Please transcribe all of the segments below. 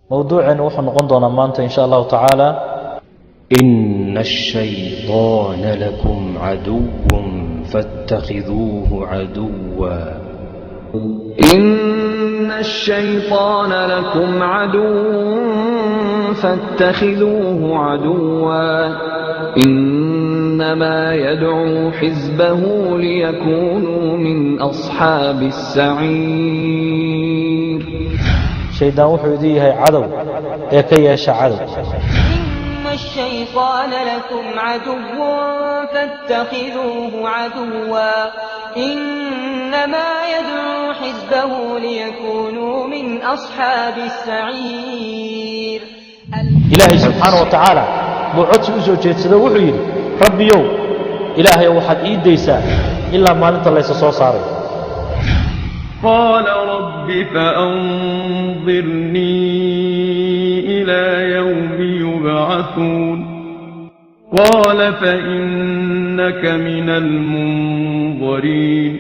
Mawduuceenu wuxuu noqon doonaa maanta in sha Allahu tacaala إن الشيطان لكم عدو فاتخذوه عدوا. إن الشيطان لكم عدو فاتخذوه عدوا إنما يدعو حزبه ليكونوا من أصحاب السعير. Shaydaan wuxuu idin yahay cadow ee ka yeesha cadow. إن الشيطان لكم عدو فاتخذوه عدوا إنما يدعو حزبه ليكونوا من أصحاب السعير. Ilaahay subxaana wa tacaala buu codsi u soo jeedsado, wuxuu yidhi: Rabbiyow, Ilaahayow, waxaad ii daysaa ilaa maalinta laysa soo saaray. قال رب فأنظرني إلى يوم يبعثون. قال فإنك من المنظرين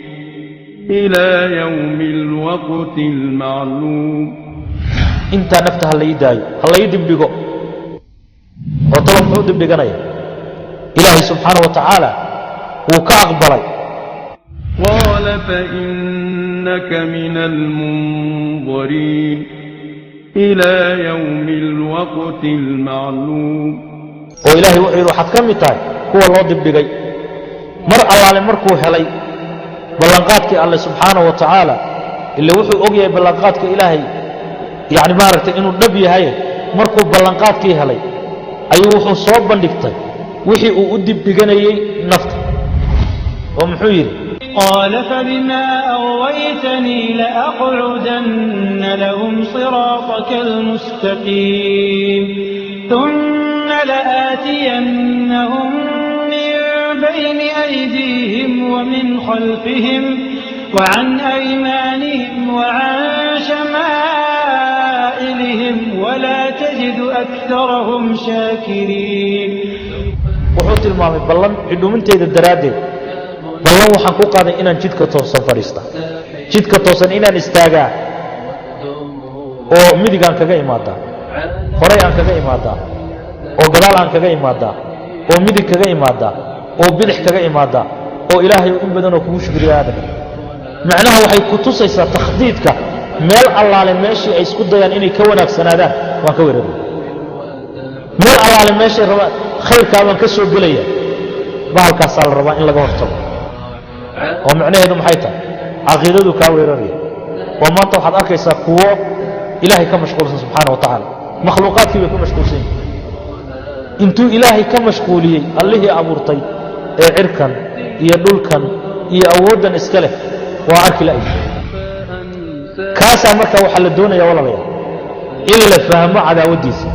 إلى يوم الوقت المعلوم. Intaa nafta ha la ii daayo, ha la ii dibdhigo. Oo talo muxuu dibdhiganaya? Ilaahay subxaana wa tacaala wuu ka aqbalay. قال فإنك من المنظرين إلى يوم الوقت المعلوم. Oo Ilaahay wuxuu yidhi: waxaad ka mid tahay kuwa loo dibdhigay. Mar allaale markuu helay ballanqaadkii Alle subxaana wa tacaala, ila wuxuu og yahay ballanqaadka Ilaahay, yacni maaragtay, inuu dhab yahay, markuu ballanqaadkii helay ayuu wuxuu soo bandhigtay wixii uu u dibdhiganayey nafta. Oo muxuu yidhi? قال فبما أغويتني لأقعدن لهم صراطك المستقيم ثم لآتينهم من بين أيديهم ومن خلفهم وعن أيمانهم وعن شمائلهم ولا تجد أكثرهم شاكرين. Wuxuu tilmaamay ballan cidhuminteyda daraaddeed, ballan waxaan ku qaaday inaan jidka toosan fadhiista, jidka toosan inaan istaagaa, oo midig aan kaga imaadaa, horay aan kaga imaadaa, oo gadaal aan kaga imaadaa, oo midig kaga imaadaa, oo bidix kaga imaadaa, oo Ilaahay in badanoo kugu shukriya aadam. Macnaha waxay ku tusaysaa takhdiidka: meel allaale meeshii ay isku dayaan inay ka wanaagsanaadaan waan ka weeraray, meel allaale meeshay rabaan khayrkaa baan ka soo gelaya. Bahalkaasaa la rabaa in laga hortago. Oo macnaheedu maxay tahay? Caqiidadu kaa weeraraya. Oo maanta waxaad arkaysaa kuwo Ilaahay ka mashquulsan subxaana wa tacaala, makhluuqaadkii bay ku mashquulsan yihin. Intuu Ilaahay ka mashquuliyey, Allihii abuurtay ee cirkan iyo dhulkan iyo awooddan iska leh waa arki la'yi. Kaasaa marka waxaa la doonaya, walaalayaal, in la fahmo cadaawaddiisa.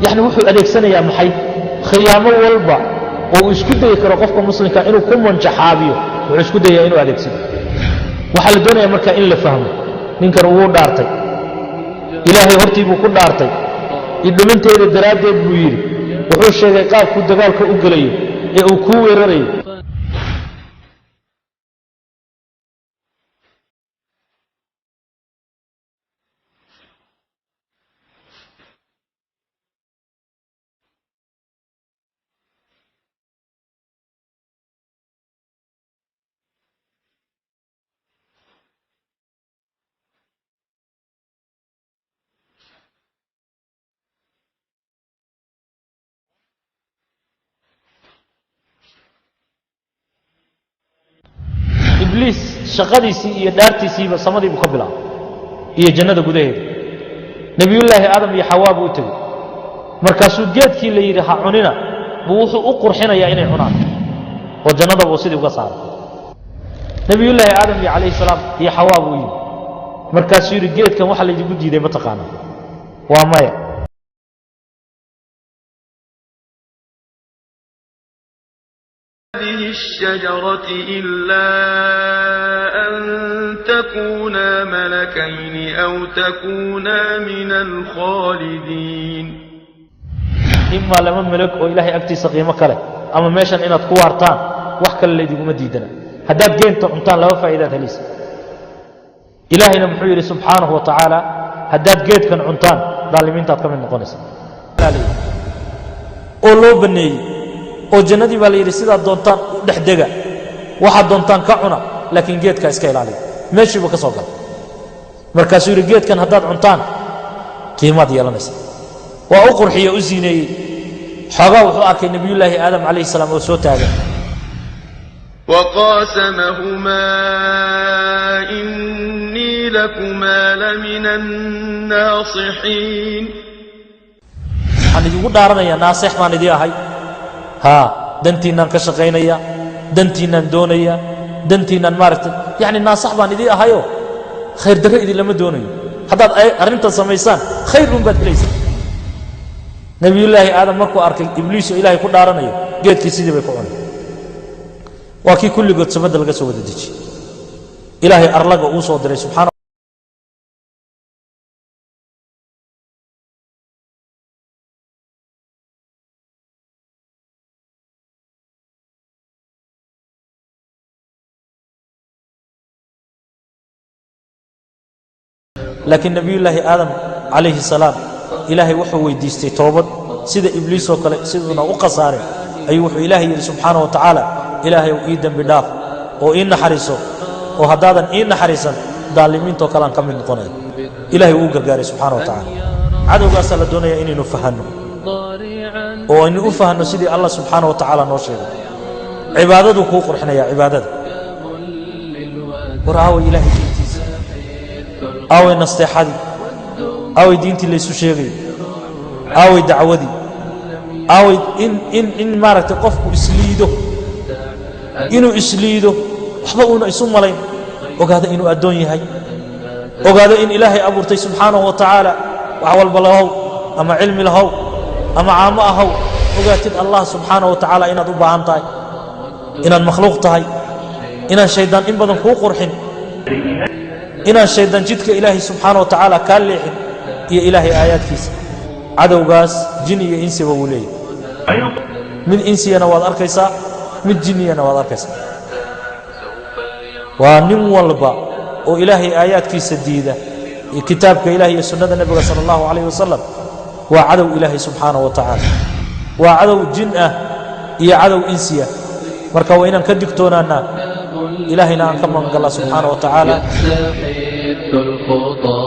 Yacni wuxuu adeegsanayaa maxay? Khiyaamo walba oo uu isku dayi karo qofka muslimka inuu ku manjaxaabiyo wuxuu isku dayayaa inuu adeegsado. Waxaa la doonaya marka in la fahmo ninkan wuu dhaartay, Ilaahay hortii buu ku dhaartay, idhuminteeda daraaddeed buu yidhi. Wuxuu sheegay qaabkuu dagaalka u gelayo ee uu kuu weerarayo. Ibliis shaqadiisii iyo dhaartiisiiba samadii buu ka bilaabay iyo jannada gudaheeda. Nebiyullaahi Aadam iyo Xawaa buu u tegey. Markaasuu geedkii la yidhi ha cunina buu wuxuu u qurxinayaa inay cunaan, oo jannada buu sidii uga saaray. Nebiyullaahi Aadam iyo calayhi salaam iyo Xawaa buu yimi. Markaasuu yidhi: geedkan waxa laydinku diiday ma taqaanaa? Waa maya. هذه الشجرة إلا أن تكونا ملكين أو تكونا من الخالدين. Imaa laba melog oo Ilaahay agtiisa qiimo kale, ama meeshan inaad ku waartaan, wax kale laydiguma diidana. Haddaad geenta cuntaan laba faa'iidaad helaysa. Ilaahayna muxuu yidhi subxaanahu wa tacaala? Haddaad geedkan cuntaan, daalimiintaad ka mid noqonaysa. Oo loo banneeyey oo jannadii baa la yidhi, sidaad doontaan u dhex dega, waxaad doontaan ka cuna, laakiin geedkaa iska ilaaliya. Meeshiibuu ka soo galay. Markaasuu yidhi, geedkan haddaad cuntaan qiimaad yeelanaysa. Waa u qurxiye, u siineeyey xoogaa. Wuxuu arkay Nebiyullaahi Aadam calayhi salaam oo soo taagan. وقاسمهما إني لكما لمن الناصحين. Waxaan idigu dhaaranayaa, naasex baan idii ahay. Haa, dantiinnaan ka shaqaynaya, dantiinnaan doonaya, dantiinnaan maaragtay, yacni naasax baan idii ahayoo khayr darre idinlama doonayo. Haddaad arrintan samaysaan, khayr un baad helaysaa. Nebiyullaahi Aadam markuu arkay Ibliis oo Ilaahay ku dhaaranayo, geedkii sidii bay ku cunay. Waa kii kulligood samada laga soo wada dejiyey, Ilaahay arlaga uu soo diray subxaana. Laakiin Nebiyullaahi Aadam calayhi salaam Ilaahay wuxuu weydiistay toobad. Sida Ibliisoo kale siduuna u khasaarin ayuu wuxuu Ilaahay yidhi subxaana wa tacaala, Ilaahayow, ii dembi dhaaf oo ii naxariiso, oo haddaadan ii naxariisan daalimiintoo kale aan ka mid noqonaya. Ilahay wuu u gargaaray subxana wa tacaala. Cadowgaasaa la doonaya inaynu fahanno oo aynu u fahanno sidii Allah subxaana wa tacaala noo sheegay. Cibaadaduu kuu qurxinaya, cibaadada. War aaway Ilaahay diintiisa? Aaway nasteexadii? Aaway diintii laysu sheegayay? Aaway dacwadii? Aaway in maaragtay qofku isliido, inuu isliido, waxba uuna isu malayn, ogaado inuu addoon yahay, ogaado in Ilaahay abuurtay subxaanahu wa tacaala? Wax walba lahow, ama cilmi lahow ama caamo ahow, ogaatid Allah subxaanahu wa tacaala inaad u baahan tahay, inaad makhluuq tahay, inaan shaydaan in badan kuu qurxin, inaan shaydaan jidka Ilaahay subxaana wa tacaala kaa leexin iyo Ilaahay aayaadkiisa. Cadowgaas jin iyo insiba wuu leeyahay. Mid insiyana waad arkaysaa, mid jinniyana waad arkaysaa. Waa nin walba oo Ilaahay aayaadkiisa diida iyo kitaabka Ilahi iyo sunnada Nebiga sala allahu calayh wasalam, waa cadow Ilaahay subxaanahu wa tacaala. Waa cadow jin ah iyo cadow insiya. Marka waa inaan ka digtoonaannaa, Ilaahayna aan ka magangallaa subxaana wa tacaala. يستحث الخطى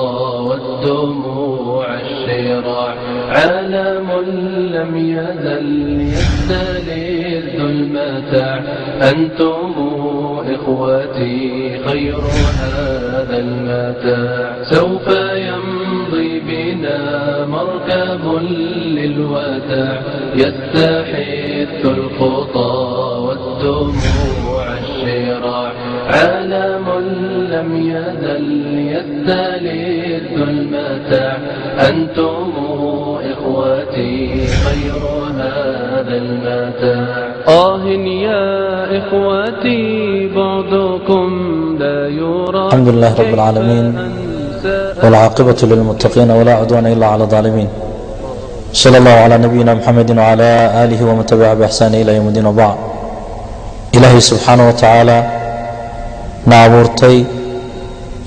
والدموع الشراع، عالم لم يزل يستلذ المتاع. أنتم إخوتي خير هذا المتاع. سوف يمضي بنا مركب للوداع، يستحث الخطى والدموع الشراع، عالم لم يزل يستلذ المتاع. أنتم إخوتي خير هذا المتاع. آه يا إخوتي، بعدكم لا يرى. الحمد لله رب العالمين، والعاقبة للمتقين، ولا عدوان إلا على الظالمين. صلى الله على نبينا محمد وعلى آله ومن تبع بإحسان إلى يوم الدين، وبعد. Ilaahay subxaana wa tacaala na abuurtay,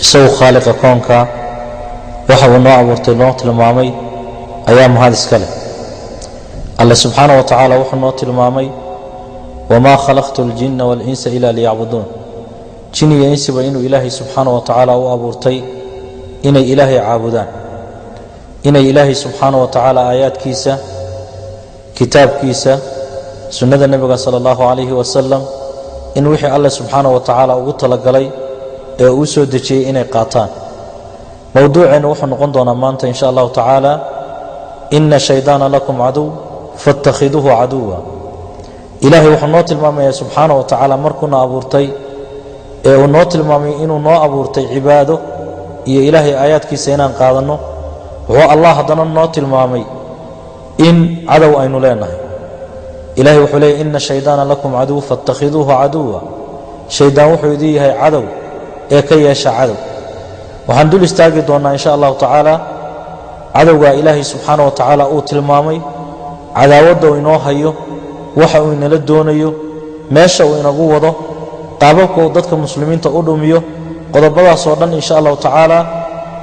isagu khaaliqa koonka, waxa uu noo abuurtay noo tilmaamay ayaa mahad iska leh. Alle subxaana wa tacaala wuxuu noo tilmaamay: wamaa khalaqtu aljinna waalinsa ila liyacbuduun. Jin iyo insiba inuu Ilaahay subxaana wa tacaala u abuurtay inay Ilaahay caabudaan, inay Ilaahay subxaana wa tacaala aayaadkiisa, kitaabkiisa, sunnada Nebiga sala allahu calayhi wasalam, in wixii Alle subxaana wa tacaala ugu talagalay ee uu soo dejiyey inay qaataan. Mowduuceennu wuxuu noqon doonaa maanta in sha allahu tacaala: ina shaydaana lakum caduw faاtakhiduuhu caduwa. Ilaahay wuxuu noo tilmaamaya subxaana wa tacaala, markuuna abuurtay ee uu noo tilmaamay inuu noo abuurtay cibaado iyo Ilaahay aayaadkiisa inaan qaadanno, wuxuu Allah haddana noo tilmaamay in cadow aynu leenahay. Ilahay wuxuu leeyay: ina shaydaana lakum caduw faاtakhiduuhu caduwa. Shaydaan wuxuu idin yahay cadow ee ka yeesha cadow. Waxaan dul istaagi doonnaa in sha allahu tacaala cadowgaa Ilaahay subxaana wa tacaala uu tilmaamay, cadaawadda uu inoo hayo, waxa uu inala doonayo, meesha uu inagu wado, qaababka uu dadka muslimiinta u dhumiyo. Qodobadaasoo dhan in sha allahu tacaala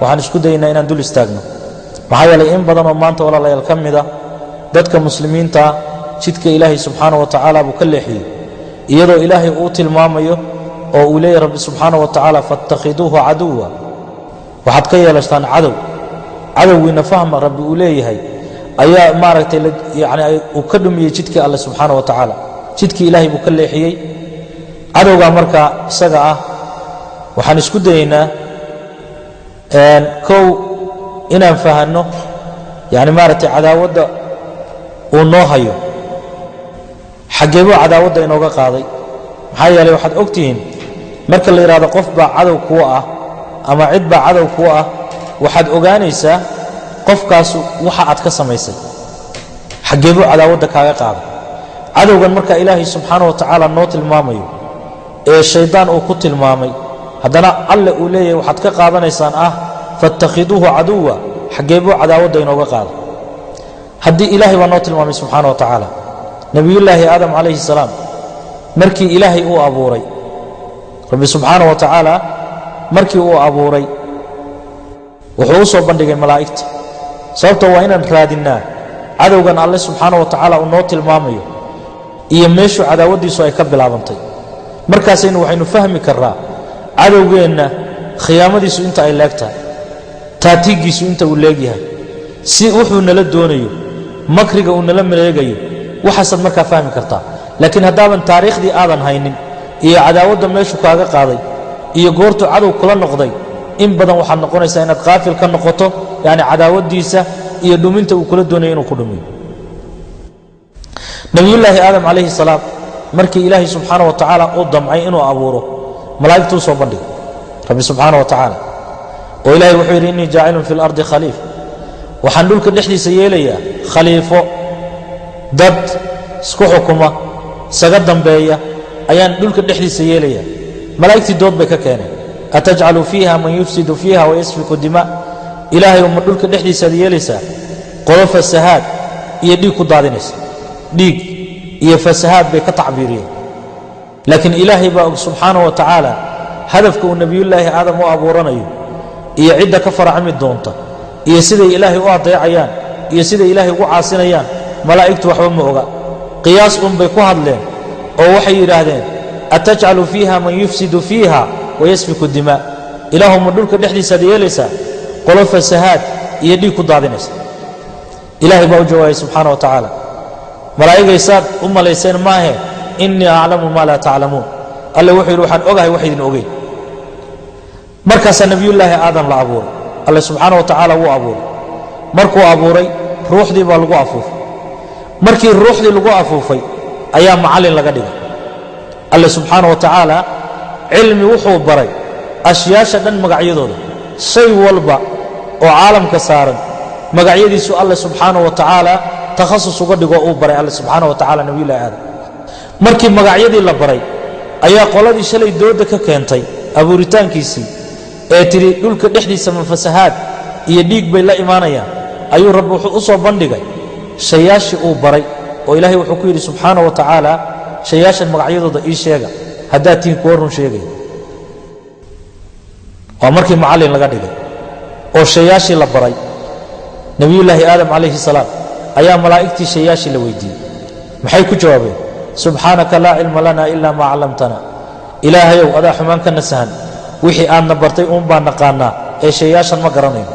Waxaan isku dayaynaa inaan dul istaagno, maxaa yeelay in badan oo maanta, walaalayaal, ka mida dadka muslimiintaa jidka Ilaahay subxaana wa tacaala buu ka leexiyey, iyadoo Ilaahay uu tilmaamayo oo uu leeyahy Rabbi subxaana wa tacaala: "فاتخذوه عدوا", waxaad ka yeelataan cadow. Cadowgiina fahma Rabbi uu leeyahay ayaa maaragtay yani uu ka dhumiyey jidkii Alle subxaana wa tacaala, jidkii Ilaahay buu ka leexiyey. Cadowgaa markaa isaga ah waxaan isku dayaynaa kow inaan fahanno, yani maaragtay, cadaawadda uu noo hayo, xaggee buu cadaawadda inooga qaaday. Maxaa yeelay waxaad og tihiin, marka la yidhahdo qof baa cadow kuu ah ama cid baa cadow kuu ah, waxaad ogaanaysaa qofkaas waxa aad ka samaysay, xaggee buu cadaawadda kaaga qaaday. Cadowgan marka Ilaahay subxaana wa tacaala noo tilmaamayo ee shayddaan uu ku tilmaamay, haddana Alle uu leeyahay waxaad ka qaadanaysaan ah "فاتخذوه عدوا", xaggee buu cadaawadda inooga qaaday? Haddii Ilaahay baa noo tilmaamay subxaana wa tacaala, Nebiyullaahi Aadam calayhi salaam markii Ilaahay uu abuuray, Rabbi subxaana wa tacaala markii uu abuuray, wuxuu u soo bandhigay malaa'igta. Sababto waa inaan raadinnaa cadowgan Alle subxaana wa tacaala uu noo tilmaamayo iyo meeshuu cadaawaddiisu ay ka bilaabantay. Markaasaynu waxaynu fahmi karraa cadowgeenna khiyaamadiisu inta ay leeg tahay, taatiiggiisu inta uu leegyahay, si wuxuu nala doonayo, makriga uu nala maleegayo, waxaasaad markaa fahmi kartaa. Laakiin haddaadan taariikhdii aadan haynin iyo cadaawadda meeshu kaaga qaaday iyo goortuu cadow kula noqday, in badan waxaad noqonaysaa inaad qaafil ka noqoto, yacni cadaawaddiisa iyo dhuminta uu kula doonayo inuu ku dhumiyo. Nebiyullaahi Aadam calayhi salaam markii Ilaahay subxaana wa tacaala uu damcay inuu abuuro, malaa'igtuu soo bandhigay Rabbi subxaana wa tacaala, oo Ilahay wuxuu yidhi: "إني جاعل في الأرض خليفة", waxaan dhulka dhexdiisa yeelayaa khaliifo, dad isku xukuma, isaga dambeeya ayaan dhulka dhexdiisa yeelaya. Malaa'igtii dood bay ka keeneen: "أتجعل فيها من يفسد فيها ويسفك الدماء", Ilaahay uma dhulka dhexdiisaad yeelaysaa qolo fasahaad iyo dhiig ku daadinaysa? Dhiig iyo fasahaad bay ka tacbiiriyeen. Laakiin Ilaahay baa og subxaana wa tacaala hadafka uu Nebiyullaahi Aadam u abuuranayo iyo cidda ka faracmi doonta iyo siday Ilaahay u adeecayaan iyo siday Ilaahay ugu caasinayaan. Malaa'igtu waxba ma oga, qiyaas unbay ku hadleen oo waxay yidhaahdeen: "أتجعل فيها من يفسد فيها ويسفك الدماء", Ilaahuma dhulka dhexdiisaad yeelaysaa qolo fasahaad iyo dhiig ku daadinaysa? Ilaahay baa u jawaabay subxaana wa tacaala: "Malaa'igaysaad u malayseen maahe, إني أعلم ما لا تعلمون." Alle wuxuu yidhi: "Waxaan ogahay wax idin ogeyn." Markaasaa Nebiyullaahi Aadam la abuuray. Alle subxaana wa tacaala wuu abuuray. Markuu abuuray, ruuxdii baa lagu afuufay. Markii ruuxdii lagu afuufay ayaa macallin laga dhigay. Alle subxaana wa tacaala cilmi wuxuu baray ashyaasha dhan magacyadooda, shay walba oo caalamka saaran magacyadiisu Alle subxaana wa tacaala takhasus uga dhigoo uu baray Alle subxaana wa tacala Nebiyullahi Aadam. Markii magacyadii la baray ayaa qoladii shalay dooda ka keentay abuuritaankiisii ee tidhi dhulka dhexdiisa mafasahaad iyo dhiig bay la imaanayaan, ayuu Rabbi wuxuu u soo bandhigay shayaashii uu baray, oo Ilaahay wuxuu ku yidhi subxaana wa tacaala: "Shayaashan magacyadooda ii sheega haddaad tihiin kuwa run sheegaya." Waa markii macallin laga dhigay oo shayaashii la baray Nebiyullaahi Aadam calayhi salaam ayaa malaa'igtii shayaashii la weydiiyey. Maxay ku jawaabeen? "سبحانك لا علم لنا إلا ما علمتنا", Ilaahayow, adaa xumaan ka nasahan, wixii aadna bartay uun baan naqaanaa ee shayaashan ma garanayno.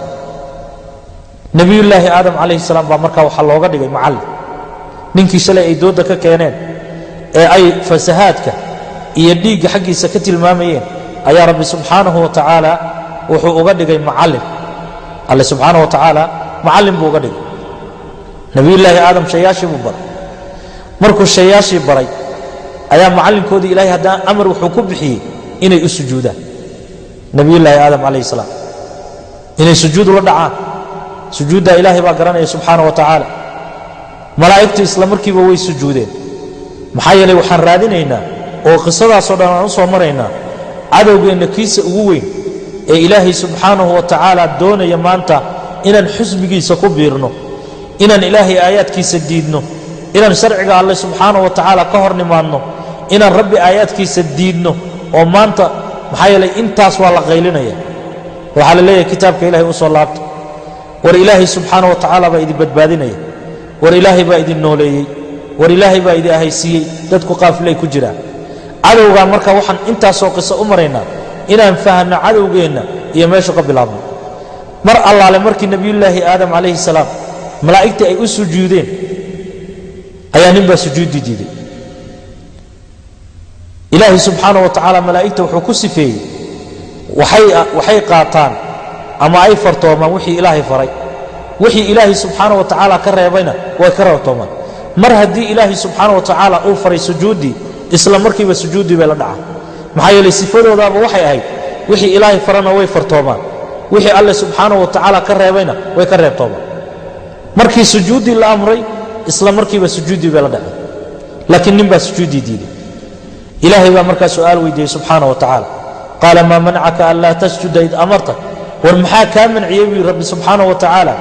Nebiyullaahi Aadam calayhi salaam baa markaa waxaa looga dhigay macallin. Ninkii shalay ay doodda ka keeneen ee ay fasahaadka iyo dhiigga xaggiisa ka tilmaamayeen ayaa Rabbi subxaanahu wa tacaala wuxuu uga dhigay macallin. Alle subxaanahu wa tacaala macallin buu uga dhigay Nebiyullaahi Aadam. Shayaashii buu baray. Markuu shayaashii baray ayaa macallinkoodii Ilahay haddana amar wuxuu ku bixiyey inay u sujuudaan Nebiyullaahi Aadam calayhi salaam, inay sujuud ula dhacaan. Sujuuddaa Ilaahay baa garanaya subxaana wa tacaala. Malaa'igtu isla markiiba way sujuudeen. Maxaa yeelay waxaan raadinaynaa oo qisadaasoo dhan aan u soo maraynaa cadowgeenna kiisa ugu weyn ee Ilaahay subxaanahu wa tacaala doonaya maanta inaan xusbigiisa ku biirno, inaan Ilaahay aayaadkiisa diidno, inaan sharciga Alle subxaanahu wa tacaala ka hor nimaadno, inaan Rabbi aayaadkiisa diidno. Oo maanta maxaa yeelay intaas waa la qaylinaya. Waxaa la leeyahay kitaabka Ilahay u soo laabta. War Ilaahay subxaana wa tacaala baa idin badbaadinaya. War Ilaahay baa idin nooleeyey. War Ilaahay baa idin ahaysiiyey. Dadku qaafilay ku jiraan cadowgaa. Marka waxaan intaasoo qiso u maraynaa inaan fahanno cadowgeenna iyo meeshu ka bilaabno. Mar allaale markii Nebiyullaahi Aadam calayhi salaam malaa'igtii ay u sujuudeen ayaa nin baa sujuuddii diiday. Ilaahay subxaana wa tacaala malaa'igta wuxuu ku sifeeyey waxay qaataan ama ay fartoomaan wixii Ilaahay faray, wixii Ilaahay subxaana wa tacaala ka reebayna way ka reebtoomaan. Mar haddii Ilaahay subxaana wa tacaala uu faray sujuuddii, isla markiiba sujuuddii bay la dhacaan. Maxaa yeelay sifadoodaaba waxay ahayd wixii Ilaahay farana way fartoomaan, wixii Alle subxaana wa tacaala ka reebayna way ka reebtoomaan. Markii sujuuddii la amray, isla markiiba sujuuddii bay la dhaceen, laakiin nin baa sujuuddii diiday. Ilaahay baa markaa su'aal weydiiyey subxaana wa tacaala. Qaala: "Maa manacaka an laa tasjuda id amartak?" War maxaa kaa manciyey, buu Rabbi subxaana wa tacaala,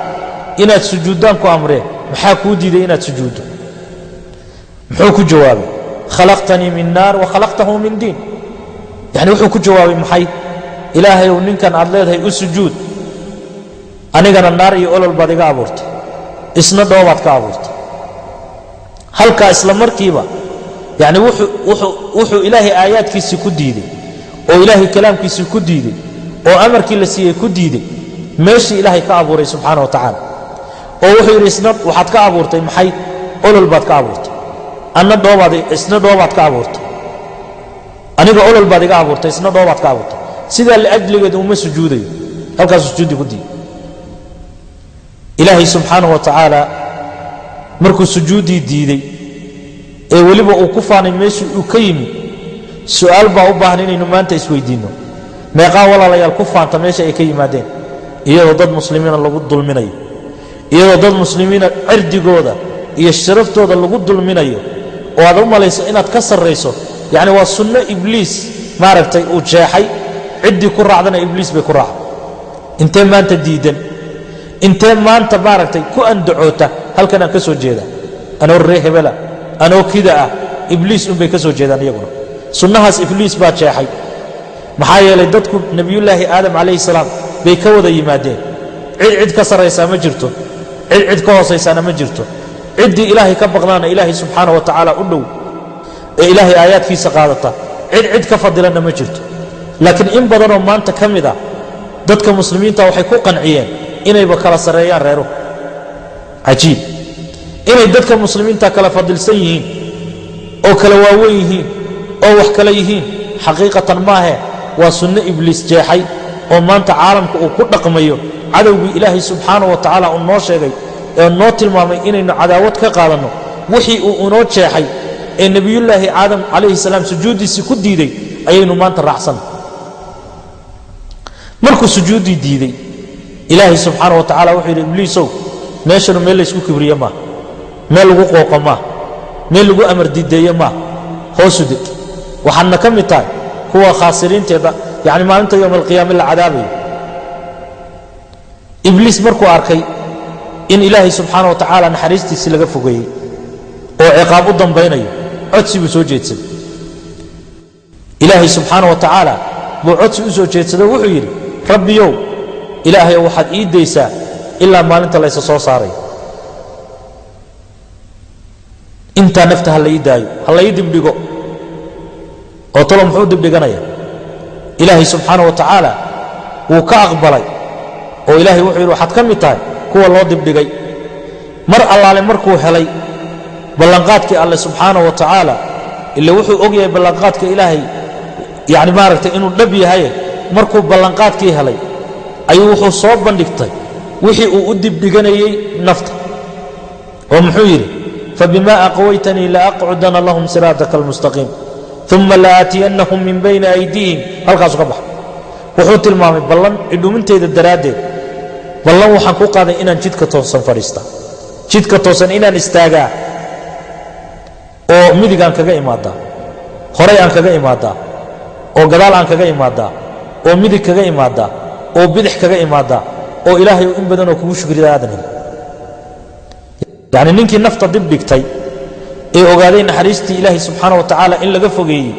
inaad sujuuddaan ku amreen? Maxaa kuu diiday inaad sujuuddo? Muxuu ku jawaabay? "Khalaqtanii min naar wa khalaqtahu min tiin." Yani wuxuu ku jawaabay maxay? Ilaahayow, ninkan aad leedahay u sujuud, anigana naar iyo olol baad iga abuurtay, isna dhoobaad ka abuurtay. Halkaa isla markiiba yani wuxuu Ilaahay aayaadkiisii ku diiday oo Ilaahay kalaamkiisii ku diiday oo amarkii la siiyey ku diiday meeshii Ilaahay ka abuuray subxaana wa tacaala, oo wuxuu yidhi isna waxaad ka abuurtay maxay? Olol baad ka abuurtay, anna dhoobaad, isna dhoobaad ka abuurtay. Aniga olol baad iga abuurtay, isna dhoobaad ka abuurtay. Sidaa liajligeed uma sujuudayo. Halkaasuu sujuudi ku diiday. Ilaahay subxaana wa tacaala markuu sujuuddii diiday ee weliba uu ku faanay meeshii uu ka yimi, su'aal baa u baahan inaynu maanta isweydiinno: meeqaa walaalayaal ku faanta meesha ay ka yimaadeen, iyadoo dad muslimiina lagu dulminayo, iyadoo dad muslimiina cirdigooda iyo sharaftooda lagu dulminayo, oo aad u malayso inaad ka sarrayso? Yacni waa sunno Ibliis maaragtay uu jeexay, ciddii ku raacdana Ibliis bay ku raacday. Intee maanta diidan? Intee maanta maaragtay ku andacoota halkan aan ka soo jeeda, anoo ree hebela, anoo kida ah? Ibliis unbay ka soo jeedaan iyaguna. Sunnahaas Ibliis baa jeexay. Maxaa yeelay dadku Nebiyullaahi Aadam calayhi salaam bay ka wada yimaadeen. Cid cid ka sarraysaa ma jirto, cid cid ka hoosaysaana ma jirto. Ciddii Ilaahay ka baqdaana Ilaahay subxaana wa tacaala u dhow ee Ilaahay aayaadkiisa qaadata, cid cid ka fadilanna ma jirto. Laakiin in badanoo maanta ka mid ah dadka muslimiinta waxay ku qanciyeen inayba kala sarreeyaan reeruhu. Cajiib inay dadka muslimiinta kala fadilsan yihiin oo kala waawen yihiin oo wax kala yihiin. Xaqiiqatan maahe, waa sunno Ibliis jeexay oo maanta caalamka uu ku dhaqmayo. Cadowgii Ilaahay subxaana wa tacaala uu noo sheegay ee noo tilmaamay inaynu cadaawad ka qaadanno, wixii uu inoo jeexay ee Nebiyullaahi Aadam calayhi salaam sujuuddiisii ku diiday ayaynu maanta raacsanna. Markuu sujuuddii diiday, Ilaahay subxaana wa tacala wuxuu yidhi: "Ibliisow, meeshanu meel laysku kibriye maaha, meel lagu qooqo maaha, meel lagu amar diideeye maaha. Hoosu deg. Waxaadna ka mid tahay kuwa khaasiriinteeda, yacni maalinta yowm alqiyaame la cadaabayo." Ibliis markuu arkay in Ilaahay subxaana wa tacaala naxariistiisii laga fogeeyey oo ciqaab u dambaynayo, codsi buu soo jeedsaday. Ilaahay subxaana wa tacaala buu codsi u soo jeedsado. Wuxuu yidhi: "Rabbiyow, Ilaahayow, waxaad ii daysaa ilaa maalinta laysa soo saarayo. Intaa nafta ha la ii daayo, ha la ii dibdhigo." Oo talo muxuu dibdhiganaya? Ilaahay subxaana wa tacaala wuu ka aqbalay oo Ilaahay wuxuu yidhi: "Waxaad ka mid tahay kuwa loo dibdhigay." Mar allaale markuu helay ballanqaadkii Alle subxaana wa tacaala, ila wuxuu og yahay ballanqaadka Ilaahay, yacni maaragtay inuu dhab yahaye, markuu ballanqaadkii helay ayuu wuxuu soo bandhigtay wixii uu u dibdhiganayey nafta. Oo muxuu yidhi? "Fabima aqwaytanii laaqcudana lahum siraataka almustaqiim, uma laaatiyannahum min bayni aydiihim." Halkaasu ka baxa. Wuxuu tilmaamay ballan idhuminteyda daraaddeed, ballan waxaan ku qaaday inaan jidka toosan fadhiista, jidka toosan inaan istaagaa, oo midig aan kaga imaadaa, horay aan kaga imaadaa, oo gadaal aan kaga imaadaa, oo midig kaga imaadaa, oo bidix kaga imaadaa, oo Ilaahay in badanoo kugu shukrida aadan helin. Yacni ninkii nafta dib dhigtay ee ogaaday naxariistii Ilaahay subxaana wa tacaala in laga fogeeyey,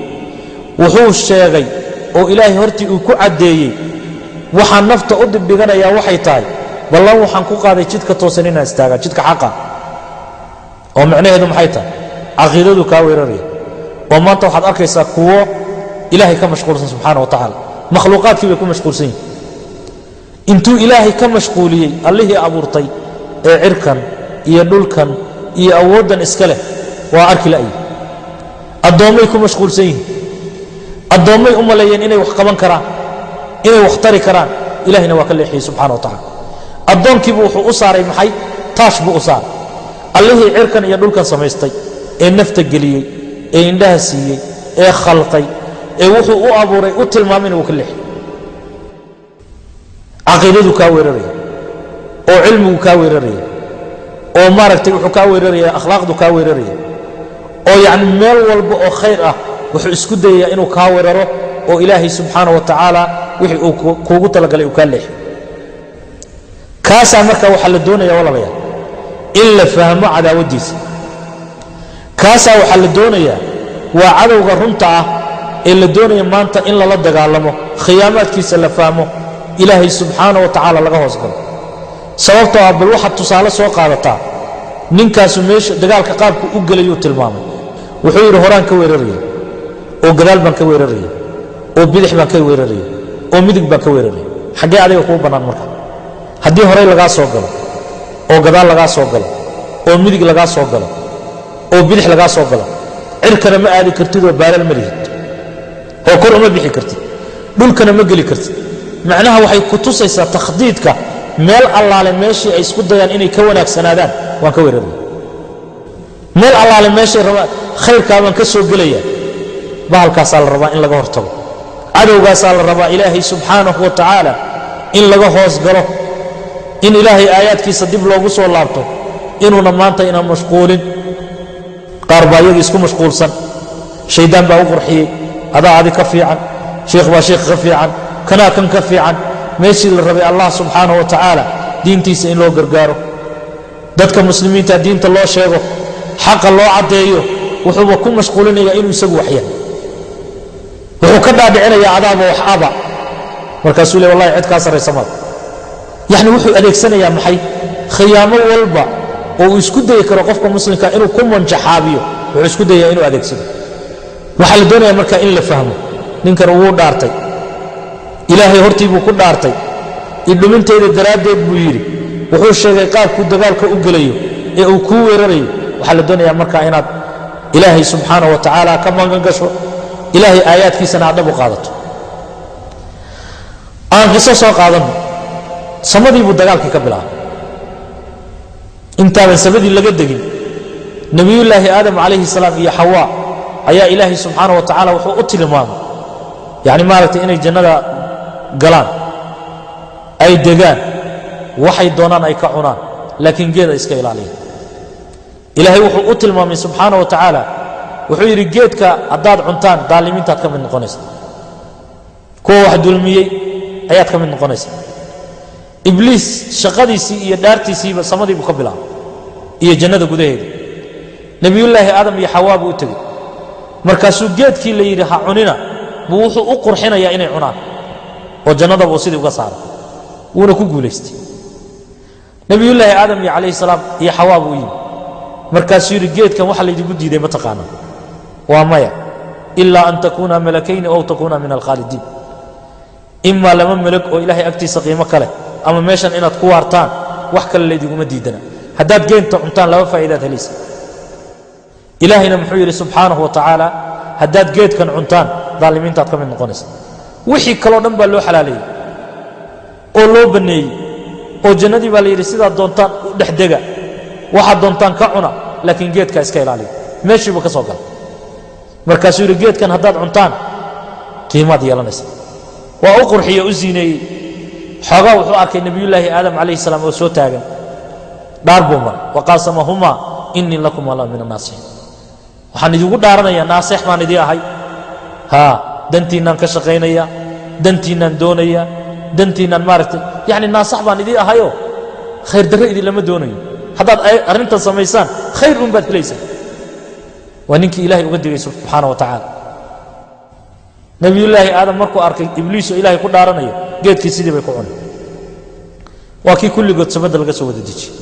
wuxuu sheegay oo Ilaahay hortii uu ku caddeeyey Waxaan nafta u dibdhiganayaa waxay tahay ballan waxaan ku qaaday jidka toosan inaan istaagaa, jidka xaqa. Oo macnaheedu maxay tahay? Caqiidadu kaa weeraraya. Oo maanta waxaad arkaysaa kuwo ilaahay ka mashquulsan subxaana wa tacaala, makhluuqaadkii bay ku mashquulsan yihin. Intuu ilaahay ka mashquuliyey allihii abuurtay ee cirkan iyo dhulkan iyo awooddan iska leh, waa arki la'yi. Addoommay ku mashquulsan yihiin, addoommay u maleeyeen inay wax qaban karaan, inay wax tari karaan. Ilahayna waa ka leexiyey subxana wa tacala. Addoonkiibu wuxuu u saaray maxay? Taash buu u saaray. Allihii cirkan iyo dhulkan samaystay ee nafta geliyey ee indhaha siiyey ee khalqay ee wuxuu u abuuray u tilmaamayna wuu ka leexiyey. Caqiidadu kaa weeraraya, oo cilmigu kaa weeraraya, oo maaragtay wuxuu kaa weeraraya, akhlaaqdu kaa weeraraya, oo yacni meel walba oo khayr ah wuxuu isku dayayaa inuu kaa weeraro, oo ilaahay subxaana wa tacaala wixii uu kuugu talagalay uu kaa leexiyo. Kaasaa marka waxaa la doonaya, walaalayaal, in la fahmo cadaawaddiisa. Kaasaa waxaa la doonayaa, waa cadowga runta ah ee la doonaya maanta in lala dagaalamo, khiyaamaadkiisa la fahmo, ilaahay subxaana wa tacaala laga hoos galo. Sababtoo ah bal waxaad tusaale soo qaadataa ninkaasu meesha dagaalka qaabku u gelayuu tilmaamay. Wuxuu yidhi horaan ka weeraraya, oo gadaal baan ka weeraraya, oo bidix baan ka weeraraya, oo midig baan ka weeraraya. Xaggee adiga kuu bannaan marka? Haddii horey lagaa soo galo, oo gadaal lagaa soo galo, oo midig lagaa soo galo, oo bidix lagaa soo galo, cirkana ma aadi kartid oo baalal ma lihid, oo kor uma bixi kartid, dhulkana ma geli kartid. Macnaha waxay ku tusaysaa takhdiidka, meel allaale meeshii ay isku dayaan inay ka wanaagsanaadaan waan ka weeraraya, meel allaale meeshay rabaan khayrkaa baan ka soo gelaya. Bahalkaasaa la rabaa in laga hortago, cadowgaasaa la rabaa ilaahay subxaanahu wa tacaala in laga hoos galo, in ilaahay aayaadkiisa dib loogu soo laabto, inuuna maanta inaan mashquulin. Qaar baa iyaga isku mashquulsan, shaydaan baa u qurxiyey, adaa adi ka fiican, sheikh baa sheikh ka fiican, kanaa kan ka fiican. Meeshii la rabay allah subxaanahu wa tacaala diintiisa in loo gargaaro, dadka muslimiinta diinta loo sheego, xaqa loo caddeeyo, wuxuuba ku mashquulinayaa inuu isagu waxyahay. Wuxuu ka dhaadhicinayaa adaaba wax aba. Markaasuu le wallahi cid kaa sarraysa mada. Yacni wuxuu adeegsanayaa maxay? Khiyaamo walba oo uu isku dayi karo qofka muslimka inuu ku manjaxaabiyo wuxuu isku dayayaa inuu adeegsado. Waxaa la doonaya marka in la fahmo ninkan wuu dhaartay, ilaahay hortii buu ku dhaartay, idhumintayda daraaddeed buu yidhi. Wuxuu sheegay qaabkuu dagaalka u gelayo ee uu kuu weerarayo. Waxaa la doonayaa marka inaad ilaahay subxaana wa tacaala ka magan gasho, ilaahay aayaadkiisana aad dhab u qaadato. Aan qiso soo qaadanno. Samadii buu dagaalkii ka bilaabay. Intaadan samadii laga degin, nebiyullaahi aadam calayhi salaam iyo xawaa ayaa ilaahay subxaana wa tacaala wuxuu u tilmaamay yacni maaragtay inay jannada galaan, ay degaan, waxay doonaan ay ka cunaan, laakiin geeda iska ilaaliyaan. Ilaahay wuxuu u tilmaamay subxaana wa tacaala, wuxuu yidhi geedka haddaad cuntaan daalimiintaad ka mid noqonaysa, kuwa wax dulmiyey ayaad ka mid noqonaysa. Ibliis shaqadiisii iyo dhaartiisiiba samadii buu ka bilaabay iyo jannada gudaheeda. Nebiyullaahi aadam iyo xawaa buu u tegey, markaasuu geedkii la yidhi ha cunina buu wuxuu u qurxinayaa inay cunaan, oo jannadaba uu sidii uga saaray, wuuna ku guulaystay. Nebiyullaahi aadam iyo calayhi salaam iyo xawaa buu u yimi, markaasuu yidhi geedkan waxa laydinku diiday ma taqaanaa? Waa maya. Ilaa an takuuna malakayni ow takuuna min alkhaalidiin, imaa laba melag oo ilaahay agtiisa qiimo ka leh, ama meeshan inaad ku waartaan, wax kale laydiguma diidana. Haddaad geenta cuntaan laba faa'iidaad helaysa. Ilaahayna muxuu yidhi subxaanahu wa tacaala? Haddaad geedkan cuntaan daalimiintaad ka mid noqonaysa. Wixii kaloo dhan baa loo xalaaleeyey oo loo banneeyey, oo jannadii baa la yidhi sidaad doontaan u dhex dega, waxaad doontaan ka cuna, laakiin geedkaa iska ilaaliya. Meeshii buu ka soo galay, markaasuu yidhi geedkan haddaad cuntaan qiimaad yeelanaysa. Waa u qurxiye, u ziineeyey. Xoogaa wuxuu arkay nebiyullaahi aadam calayhi salaam oo soo taagan. Dhaar buu maray, waqaasamahumaa innii lakuma la min annaasixiin, waxaan idigu dhaaranayaa naasex baan idii ahay, haa, dantiinnaan ka shaqaynaya, dantiinnaan doonaya, dantiinnaan maaragtay yacni naasax baan idii ahayoo khayr darre idinlama doonayo. Haddaad arrintan samaysaan khayr un baad helaysaan. Waa ninkii ilahay uga digay subxaana wa tacaala. Nebiyullaahi aadam markuu arkay ibliis oo ilaahay ku dhaaranayo, Geedkii sidii bay ku cuneen. Waa kii kulligood samada laga soo wada dejiyey,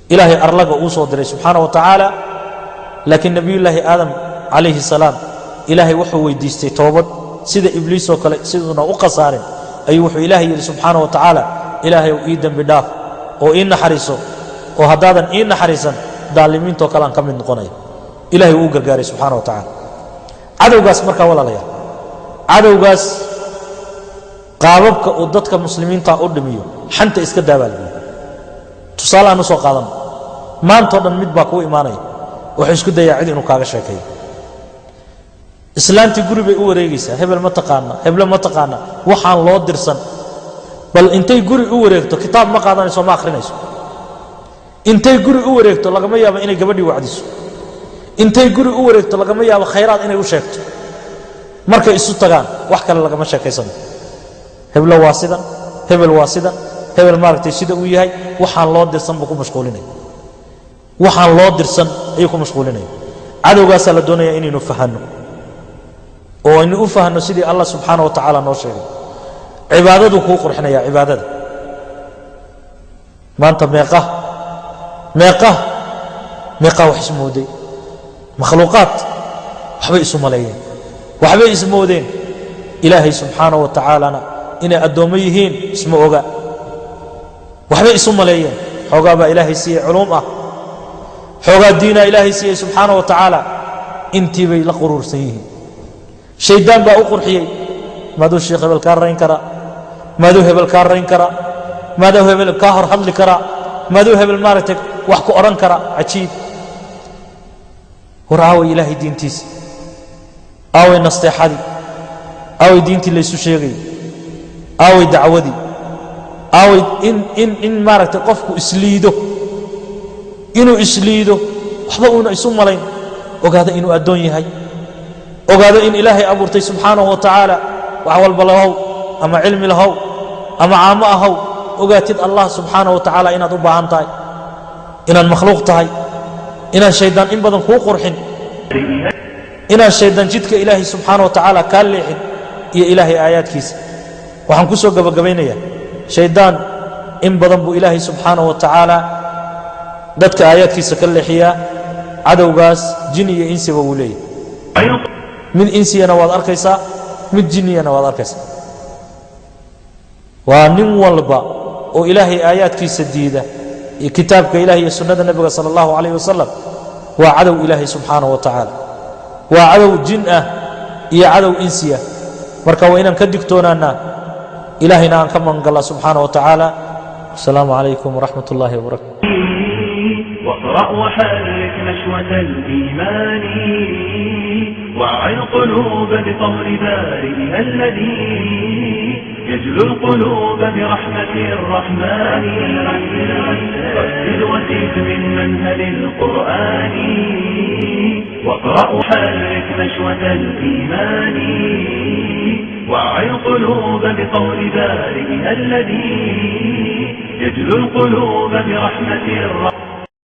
Ilaahay arlaga uu soo diray subxaana wa tacaala. Laakiin Nebiyullaahi Aadam calayhi salaam Ilaahay wuxuu weydiistay toobad, sida Ibliisoo kale siduuna u khasaarin ayuu wuxuu Ilaahay yidhi subxaana wa tacaala: Ilaahay ii dembi dhaaf oo ii naxariiso, oo haddaadan ii naxariisan daalimiintoo kale aan ka mid noqonaya. Ilahay wuu u gargaaray subxana wa tacala. Cadowgaas markaa, walaalayaal, cadowgaas qaababka uu dadka muslimiinta u dhimiyo, xanta iska daabaa lagu yidhi. Tusaale aan u soo qaadano, maantao dhan mid baa kuu imaanaya, wuxuu isku dayaa cid inuu kaaga sheekeeyo. Islaantii guri bay u wareegaysaa: hebel ma taqaana, heble ma taqaana. Waxaan loo dirsan bal intay guri u wareegto, kitaab ma qaadanayso, ma akhrinayso. Intay guri u wareegto lagama yaabo inay gabadhii wacdiso. Intay guri u wareegto lagama yaabo khayraad inay u sheegto. Markay isu tagaan wax kale lagama sheekaysano: heblo waa sidan, hebel waa sidan, hebel maaragtay sida uu yahay. Waxaan loo dirsan buu ku mashquulinaya, waxaan loo dirsan ayuu ku mashquulinaya. Cadowgaasaa la doonaya inaynu fahanno oo aynu u fahanno sidii Allah subxaana wa tacaala noo sheegay. Cibaadaduu kuu qurxinaya. Cibaadada maanta meeqa meeqa meeqaa wax ismooday? Makhluuqaad waxbay isu maleeyeen, waxbay ismoodeen. Ilaahay subxaana wa tacaalana inay addoommo yihiin isma oga. Waxbay isu maleeyeen. Xoogaa baa Ilaahay siiyey culuum ah, xoogaa diinaa Ilaahay siiyey subxaana wa tacaala, intii bay la quruursan yihiin. Shayddaan baa u qurxiyey: maaduu sheekh hebel kaa rayn karaa? Maaduu hebel kaa rayn karaa? Maaduu hebel kaa hor hadli karaa? Maaduu hebel maaragtay wax ku odhan kara? Cajiib! War aaway Ilaahay diintiisa? Aaway nasteexadii? Aaway diintii laysu sheegayay? Aaway dacwadii? Aaway in maaragtay qofku isliido, inuu isliido, waxba uuna isu malayn, ogaado inuu addoon yahay, ogaado in Ilaahay abuurtay subxaanahu wa tacaala? Wax walba lahow, ama cilmi lahow ama caamo ahow, ogaatid Allah subxaanahu wa tacaala inaad u baahan tahay, inaad makhluuq tahay, inaan shaydaan in badan kuu qurxin, inaan shaydaan jidka Ilaahay subxaana wa tacaala kaa leexin iyo Ilaahay aayaadkiisa. Waxaan ku soo gabagabaynayaa, shaydaan in badan buu Ilaahay subxaanahu wa tacaala dadka aayaadkiisa ka leexiyaa. Cadowgaas jin iyo insiba wuu leeyahay. Mid insiyana waad arkaysaa, mid jinniyana waad arkaysaa. Waa nin walba oo Ilaahay aayaadkiisa diida iyo kitaabka Ilahay iyo sunnada Nebiga sala allahu calayh wasalam, waa cadow Ilaahay subxaanahu wa tacaala. Waa cadow jin ah iyo cadow insi ah. Marka waa inaan ka digtoonaannaa, Ilaahayna aan ka magangallaa subxaana wa tacaala. Asalaamu calaykum waraxmat ullahi wabarakatu. واقرأ وحرك نشوة الإيمان، وعي القلوب بقول بارئها الذي يجلو القلوب برحمة الرحمن. رتل وزد من منهل القرآن، واقرأ وحرك نشوة الإيمان، وعي القلوب بقول بارئها الذي يجلو القلوب برحمة الرحمن.